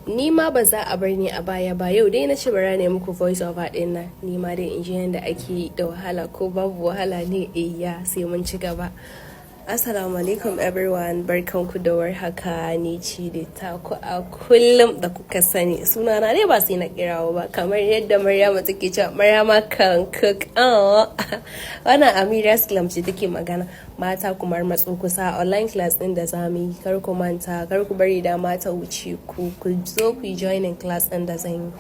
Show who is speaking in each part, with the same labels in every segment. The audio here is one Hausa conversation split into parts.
Speaker 1: Ni ma ba za a bar ni a baya ba. Yau dai na ce bara ne muku voice over din nan, ni ma dai in ji yadda ake da wahala ko babu wahala ne. Iya, sai mun ci gaba. Assalamu alaikum everyone, barkanku da warhaka. Ni ce da taku a kullum da kuka sani. Sunana dai ba sai na kirawo ba, kamar yadda Maryama take cewa Maryama can cook. Wannan Amira Islam ce take magana. Mata, kumar matso kusa, online class din da zamu yi, kar ku manta, kar ku bari dama ta wuce ku, ku zo ku yi joining class din da zan yi.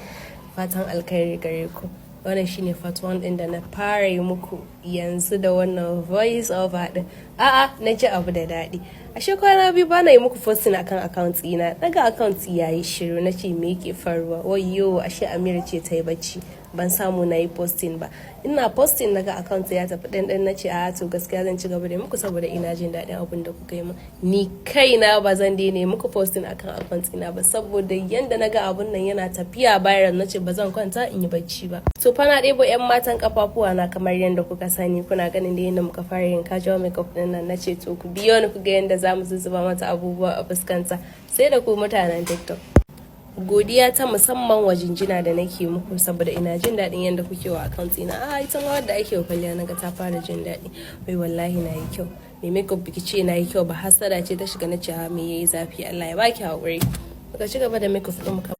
Speaker 1: Fatan alkhairi gare ku. Wannan shine part 1 din da na fara yi muku yanzu da wannan voice over din. A'a, na ji abu da daɗi. Ashe kwana 2 bana yi muku posting akan account ɗina, daga account yayi shiru. Na ce, me yake faruwa? Wayyo, ashe Amira ce ta yi bacci, ban samu na yi posting ba. Ina posting naga account ya tafi ɗan. Na ce, a to, gaskiya zan ci gaba da muku saboda ina jin daɗin abin da kuka yi min. Ni kaina ba zan daina muku posting akan account ina ba, saboda yanda naga abun nan yana tafiya viral, na ce ba zan kwanta in yi bacci ba. To fa, na ɗebo yan matan kafafuwa na kamar yanda kuka sani. Kuna ganin da yanda muka fara yin casual makeup din nan. Na ce to, ku biyo ni ku ga yanda za mu zuzzuba mata abubuwa a fuskanta. Sai da ku mutanen TikTok. Godiya ta musamman wa jinjina da nake muku, saboda ina jin daɗin yadda kuke wa account ina. A ita ma wadda ake wa kwalliya, naga ta fara jin daɗi. Wai wallahi na yi kyau. Mai makeup, biki ce na yi kyau ba, hasada ce ta shiga. Na ce, me yayi zafi? Allah ya baki haƙuri. Muka ci gaba da makeup ɗin muka.